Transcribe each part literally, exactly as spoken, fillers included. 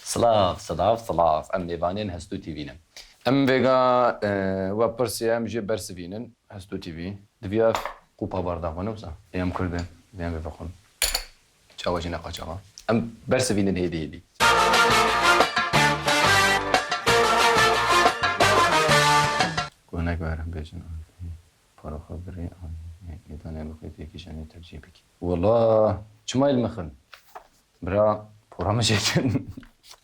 Silav, silav, silav. Em mêvanên Hestû T V ne. Em vêga, e, we pirsî em jê bersivînin. Hestû T V. Diviya ev qupa barda xwe ne wisa. Ê em Kurd in. Vê em vê vexwin. Çawa jî ne qaçaxa. Em bersivînin hêdî hêdî. Ku hinek werin bêjin, para xwe birê, lêdanê bixwî têkî jenê tercîh bikî. Wela, çima il mixin? Bira, pora min jêkin.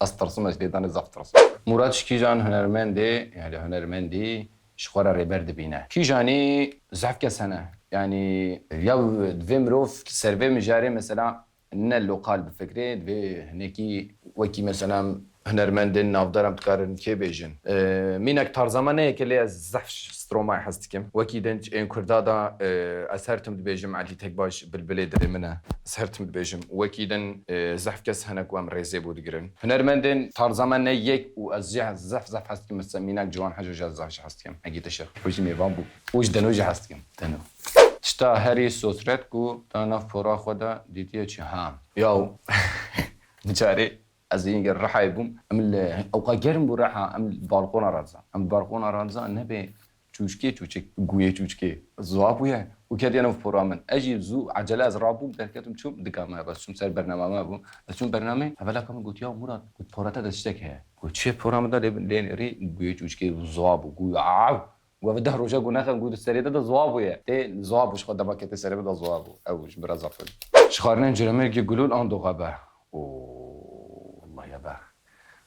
Ez tirsim, ez lêdanê zaf tirsim. Murad ji kîjan hunermendê, yani hunermendî, ji xwe re rêber dibîne. Kîjanî zehf kes hene. Yani ya divê mirov ser vê mijarê mesela ne lokal bifikirê, divê hinekî wekî mesela hunermendên navdar em dikarin kê bêjin. Ee, mînak tarza me neyê ke lê ez zehf Stromae hez dikim. Wekî din ên Kurda da, e, ez her tim dibêjim Elî Tekbaş bilbilê dilê min e. Ez her tim dibêjim. Wekî din, e, zehf kes hene ku em rêzê bû digirin. Hunermendên tarza me ne yek û ez jî zehf zehf hez dikim. Mesela mînak Ciwan Hejo jî ez zehf jî hez dikim. Egî te şer. Ew jî mêvan bû. Û ji Deno jî hez dikim. Deno. Tişta herî sosret ku da nav pora xwe de dîtiye çi ha. Yaw. Biçarê. Ez ê hingê Rihayê bûm. Em li ewqa germ bû Riha, em li balqona re diza. Em li balqona re diza, nebê çûçkê çûçik, guyê çûçkê. Ziwa bûye û ketiye nav pora min. Ez jî zû ecele ez rabûm, derketim çûm, dika me, bes çûm ser bernama me bû. Ez çûm bernamê, hevalaka min got, "Ya Murat," got, "pora te de tiştek heye." Got, "Çi pora min de lê, lê rê guyê çûçkê ziwa bû, guya av." Û ev deh roja ku nexin ku di serê de de ziwa bûye. Tê ziwa bû, ji xwe dema kete serê min de ziwa bû. Ew ji min re zaf in. Ji xwarinên Ciremêrgê Gulûl an Doxebe. Oo, Allah ya be.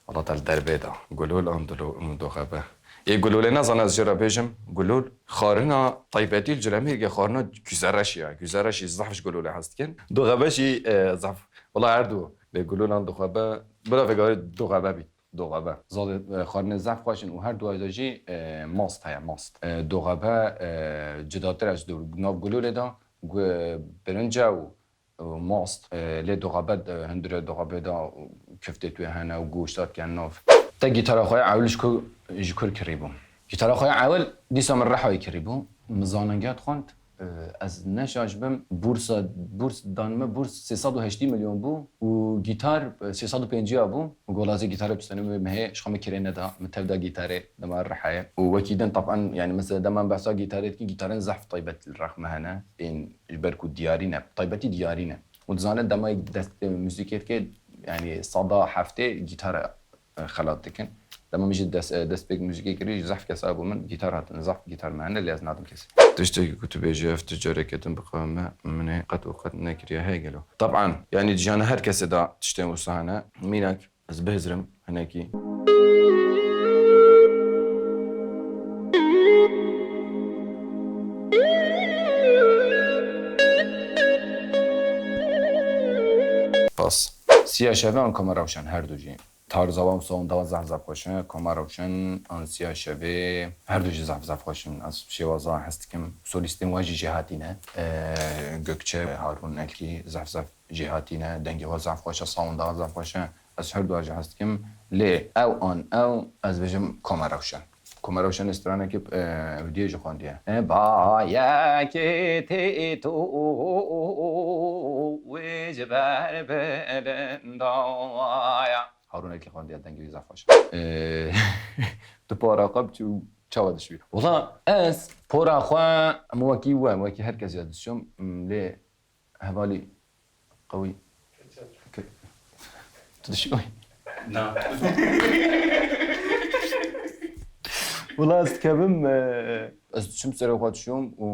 Allah te li derbê da. Gulûl an dilo-, an Doxebe. Ê Gulûlê nezane ez jê re bêjim. Gulûl xwarina taybetî li Ciremêrgê xwarina Güzereşî ya. Güzereşî zaf ji Gulûlê hez dikin. Doxebe jî, e, zaf. Wela her du. Lê Gulûl an Doxebe. Bila vêgarî Doxebe bî. Doxebe. Zalê, e, xwarinê zehf xweş in û her duwayê de jî, e, mast heye, mast. E, doxebe, e, cudatir ez dûr. Nav gulûlê de gu-, birince û, û mast. E, lê doxebe, e, hundure doxebê de û köftê tuê hene û goşt dikin nav. Te gîtara xwe ya ewil ji ku, ji kur kirî bû? Gîtara xwe ya ewil dîsa min Rihayê kirî bû. Min zanîngeha dixwend. Ez ne şaş bim, bursa, burs dan me, burs sê sed û heştî milyon bû û gîtar, e, sê sed û pêncî ya bû û gola ez ê gîtarê bistînim, wê min hê ji xwe min kirê neda, min tev da gîtarê, dema Rihayê. Û wekî din, teban, yani, mesela, dema em behsa gîtarê dikin, gîtarên zehf taybet li rex me hene, ên ji ber ku diyarî ne, taybetî diyarî ne. Û dizane dema yek dest, e, muzîkê dike, yani, seda heftê gîtar e, xelat dikin. Dema min jî dest, destpêk muzîkê kirî, ji zehf kesa bû min gîtar hatin, zehf gîtar me hene, lê ez nadim kesê. Tiştekî ku tu bêjî, ev tu careke din bi qewime min ê qet û qet nekiriye heye gelo? Teban, yani di jiyana her kesê de tiştên wisa hene. Mînak, ez bihizirim hinekî. Pas. Siya Şevê an Koma Rewşen, her du jî. Tarza wan, sounda wan zaf zaf xweş e. Koma Rewşen an Siya Şevê, her du jî zaf zaf xweş in. Ez şêwaza hez dikim. Solîstên wan jî jêhatî ne. Ee, Gökçe, Harun Elkî zaf zaf jêhatî ne. Dengê wan zaf xweş e, sounda wan zaf xweş e. Ez her du jî hez dikim. Lê ew an ew, ez bêjim Koma Rewşen. Koma Rewşenê stranekî, e, hûdiyê jî xwendiye. E, bayekê tê tu wê ji ber bilindaya. Harûnekî xwendiye, dengê wî zaf xweş e. E, tu para xwe biçû çawa dişî? Wela ez pora xwe em wekî we, wekî her kes ya dişom, m, lê Hevalî qewî. Ke-, tu dişî wî? Na. Wela ez dikevim, e, ez diçim serê xwe dişom û,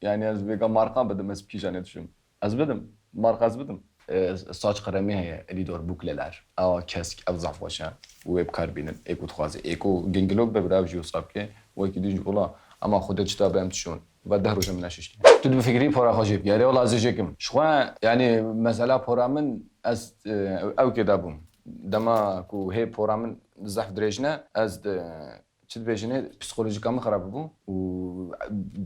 yani, ez vêga marqa bidim, ez bi kîjanê dişom. Ez bidim, marqa ez bidim. E, saç kremî heye, Elidor Bukleler. Ewa kesk, ev zaf xweş e. Û wê bi kar bînin. Ê ku dixwaze. Ê ku gingilok be, bira ev jî wisa bike. Wekî din jî wela, ema Xwedê çita be em dişon. Ve deh roja min neşiştiye. Tu difikirî pora xwe jê bigere, wela ez ê jê kim. Ji xwe, yani, mesela pora min, ez, e, ew kê de bûm. Dema ku hê pora min zehf dirêj ne, ez di, çi dibêjin ê, psîkolojîka min xerab bû û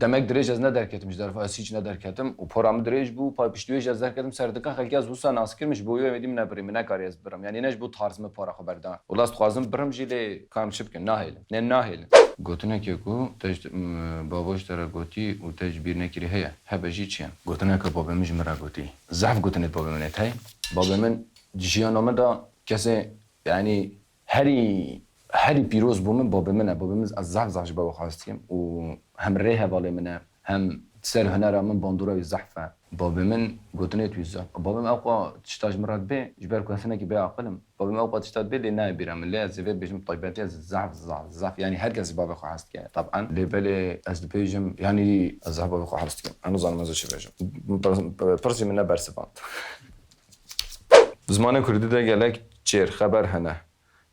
demek dirêj ez nederketim ji derve, ez hîç nederketim û pora min dirêj bû, pay piştî wê jî ez derketim ser dikan, xelkê ez wisa nas kirim, ji bo wê wê dî min nebirî, min nekarî ez birim. Yani ne ji bo tarz min pora xwe berda. Wela ez dixwazim birim jî lê ka em çi bikin, nahêlin. Ne nahêlin. Gotinekê ku te ji, m, bavo ji te re gotî û te ji bîr nekirî heye, hebe jî çi ye? Gotineke babê min ji min re gotî. Zehf gotinê babê min ê tey. Babê min di jiyana min de kesê Yanî herî, herî pîroz bo min babê min e. Babê min, ez zehf zehf ji bavê xwe hez dikim û hem rê hevalê min e, hem ser hunera min bandora wî zehf e. Babê min gotinê wî zehf. Babê min ewqa tişta ji min re dibê, ji ber ku ez hinekî bê aqil im. Babê min ewqa tişta dibê lê nayê bîra min. Lê ez ê vê bêjim taybetî ez zehf, zehf, zehf. Yanî her kes ji bavê xwe hez dike. Taban. Lê belê ez dibêjim, yanî ez zehf bavê xwe hez dikim. Ez nizanim ez ê çi bêjim. Pir-, pir-, pirsî min nebersivand. Zimanê kurdî de gelek çêr, xeber hene.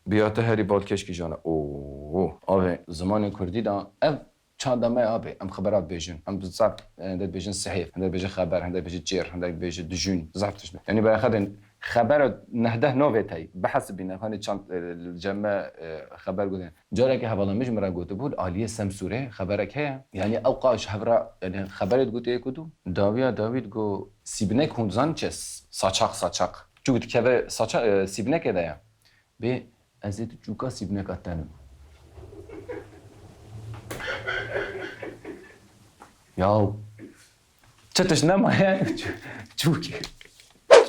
Bi ya te herî bal keşkî jane. Oo, avê zimanê kurdî de ev çanda me abê. Em xebera dibêjin. Em bi zaf, hende dibêjin sihêf, hende dibêjin xeber, hende dibêjin çêr, hende dibêjin dijûn. Zaf tişt. Yanî bi xedên xeber nehdeh navê tey. Bihesibîne, hani çand, e, cem me, e, xeber gotin. Careke hevala min ji min re gotibû, li aliyê Semsûrê xeberek heye. Yanî ew qaş hevra, yanî xeberê digotê yek û du. Dawiya dawî digo, sîbinek hûn zan çi? Saçaq, saçaq. Çû dikeve saça-, e, sîbinekê de ye. Bê, ez ê tu çûka sîbineka tenim. Yaw. Çi tişt nemaye? Çûkê.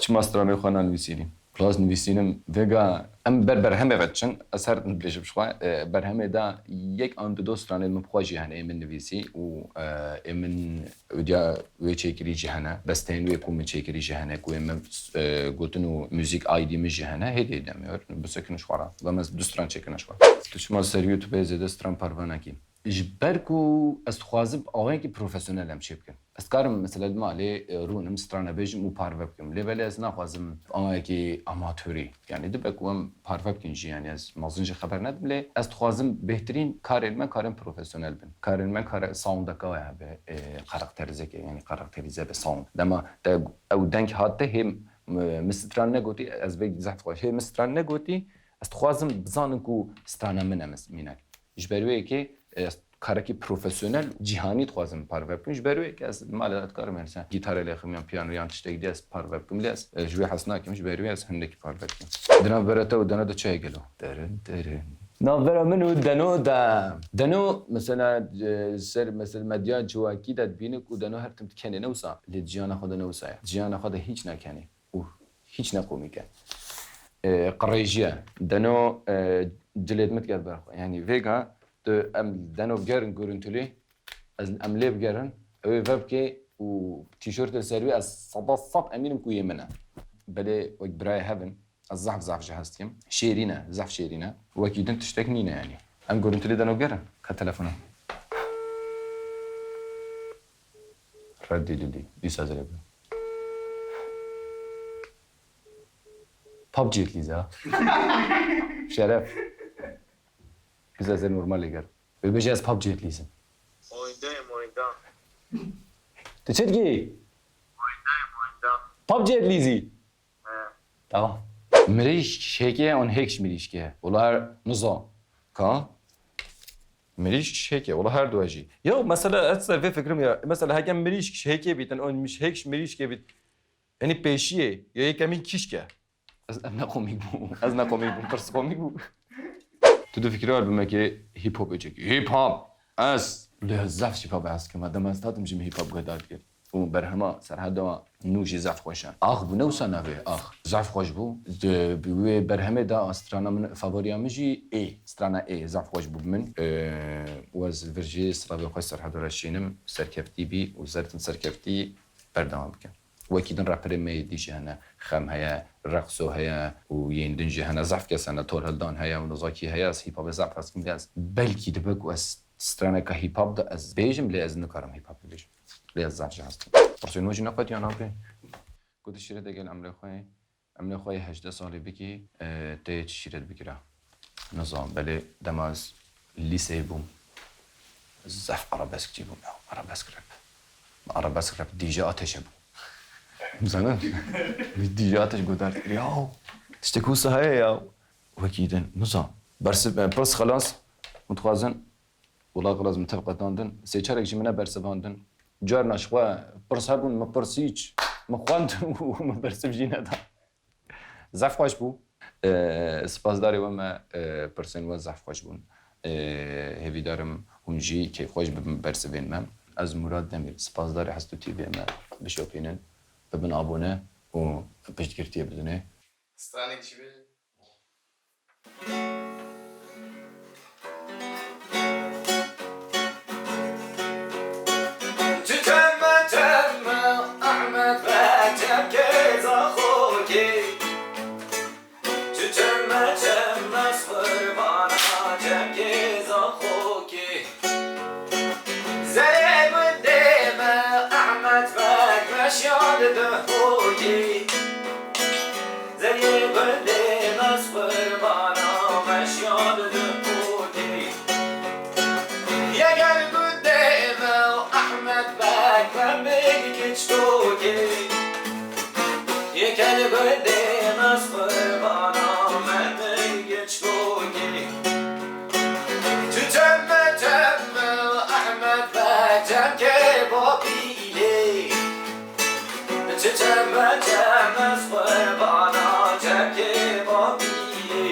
Çima stranê xwe nanivîsînî? Rast nivîsînim, vêga em ber berhemê ve diçin, ez her tim dibêjim ji xwe, e, berhemê de yek an du do stranê min bi xwe jî hene, ê min nivîsî û, e, ê min odiya wê çêkirî jî hene, besteyên wê ku min çêkirî jî hene, ku ê min, e, gotin û muzîk aydî min jî hene, hêdî demiyor, bisekinin ji xwe re. Ve ez du stran çêkirine ji xwe. Tu çima ser YouTubeê zêde stran parve nekî? Ji ber ku ez dixwazim awayekî profesyonel em çê bikin. Ez karim mesela li malê, e, rûnim, strane bêjim û parve bikim. Lê belê ez naxwazim awayekî amatorî. Yanî dibe ku em parve bikin jî, yanî ez mezin jî xeber nedim, lê ez dixwazim bêhtirîn karên me karên profesyonel bin. Karên me kare soundeka we hebe, e, karakterizeke, yanî karakterize be sound. Dema te ew deng hat te hê, e, min stran negotî, ez vê zehf xweş. Hê min stran negotî, ez dixwazim bizanin ku strana min e, mînak. Ji ber wê yekê, e, ez karekî profesyonel, cîhanî dixwazim parve bikim. Ji ber wê yekê ez li malê de dikarim, yani sen gîtarê lê xim yan piyano yan tiştek dî ez parve bikim. Lê ez, e, ji wê hez nakim, ji ber wê ez hindekî parve dikim. Di navbera te û Deno de çi heye gelo? Derin, derin. Navbera min û Deno de. Deno, mesela, e, ser, mesela, medya civakî de dibîne ku Deno her tim dikenê ne wisa. Lê di jiyana xwe de ne wisa ye. Di jiyana xwe de hîç nekenê. Û hîç ne komîk e. E, qirêjî ye. Deno, e, cilêt min diket ber xwe. Yanî vêga tu em Deno bigerin görüntülü, ez, em lê bigerin, ew ê vebikê û tîşortê li ser wî ez sed a sed emîn im ku yê min e. Belê wek birayê hev in, ez zehf zehf jê hez dikim. Şêrîn e, zehf şêrîn e. Wekî din tiştek nîne yanî. Em görüntülü Deno bigerin, ke telefona. Reddî didî. Dîsa zêde bi. PUBG lîza. Şeref. Biz ez ê normal lêger. Wê bêje ez PUBG lîzim. Oyundayım, oyunda. Tu çi dikî? Oyundayım, oyunda. PUBG lîzî. He. Tamam. Mirîşk hêkê an hêkş mirîşkê. Wala her niza. Ka? Mirîşk hêkê. Wala her du jî. Ya mesela ez ser vê fikrim ya. Mesela heke mirîşk hêkê bîtin, an hêkş mirîşkê bît. Yanî pêşiyê ya yekemîn kîşk e. Ez, ez ne komîk bû. Ez ne komîk bû. Pirs komîk bû. Tu difikirî wer bimekê hip hop ê çekî. Hip hop. Ez. Lê ez zaf hip hop hez dikim. Dema ez tatim jî min hip hop guhdar dikir. Û berhema Serheda nû jî zaf xweş e. Ax bû, ne wisa navê Ax. Zaf xweş bû. Di, bi wê berhemê de strana min, favoriya min jî ê. Strana ê zaf xweş bû bi min. Ee, û ez vir jî silavê xwe Serheda re şînim. Serkeftî bî û zertin serkeftî berdewam bikin. Wekî din raperê me yê dî jî hene, Xem heye, Rexso heye û yên din jî hene. Zaf kes hene, Tol Hildan heye û nizakî heye. Ez hîpabê zaf hez dikim, lê ez belkî dibe ku ez straneka hîpab de ez bêjim, lê ez nikarim hîpab bibêjim. Lê ez zaf jî hez dikim. Pirsên we jî neqetiyan abi. Ku tu şîret de gel emrê xwe yê. Emrê xwe yê hejdeh salî bikî, e, tê çi şîret bikira? Nizam, belê dema ez lîseyê bûm. Zaf arabesk çî bûm ya, arabesk rap. Arabesk rap D J Ateş e bû. Zanin? D J Ateş godar kir ya. Tiştek wisa heye ya. Wekî din, nizam. Bersiv, e, pirs xelas, mutxazin. Wela xilas min tev qetandin. Sê çarek jî min nebersivandin. Carna ji xwe pirs hebûn, min pirs hîç. Min xwend û min bersiv jî neda. Zaf xweş bû. Ee, spasdarê we me, ee, pirsên we zaf xweş bûn. Ee, hêvîdarim hûn jî kêfxweş bibin bersivên me. Ez Murad Demîr, spasdarê Hestû T V'ê me bişopînin, bibin abone û piştgirtiyê bidinê. Stranek jî bêje. Çem ez qurbana çemkê Zaxokê. Zerê gundê me Ehmed Beg meşya di Duhokê. Zerê gundê me qurbana meşya di Duhokê. Yê gel gundê me Ehmed Beg me min kiç tokê. Yê gel gundê me qurbana me min kiç tokê. Tu çem me çem me Ehmed Beg çemkê Babîlê. Tu çem me çem ez qurbana çemkê Babîlê.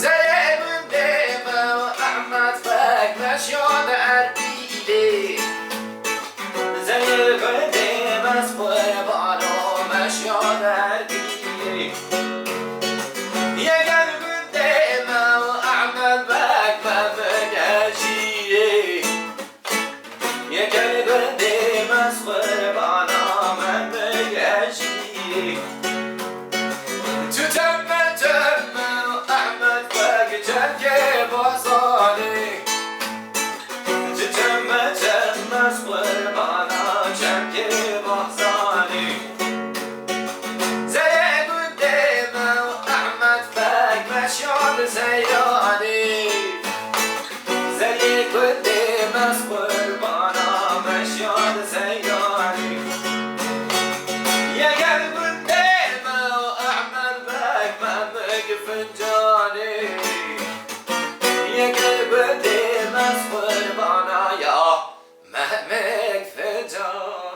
Zerê gundê me Ehmed Beg meşya di Erbîlê. Zerê gundê me qurbana meşya di Erbîlê. Yê gel gundê me Ehmed Beg me min hejîrê. Yê gel gundê me qurbana me min hejîrê. Tu çem me çem me Ehmed Beg çemkê Bazanê. Tu çem me çem me qurbana çemkê Bazanê. Zerê gundê me Ehmed Beg meşya di Seyranê. Zerê gundê me qurbana meşya di Seyranê. Yê gel gundê me Ehmed Beg me min fincanê. Yê gel gundê me qurbana ya Mehmet Fecan.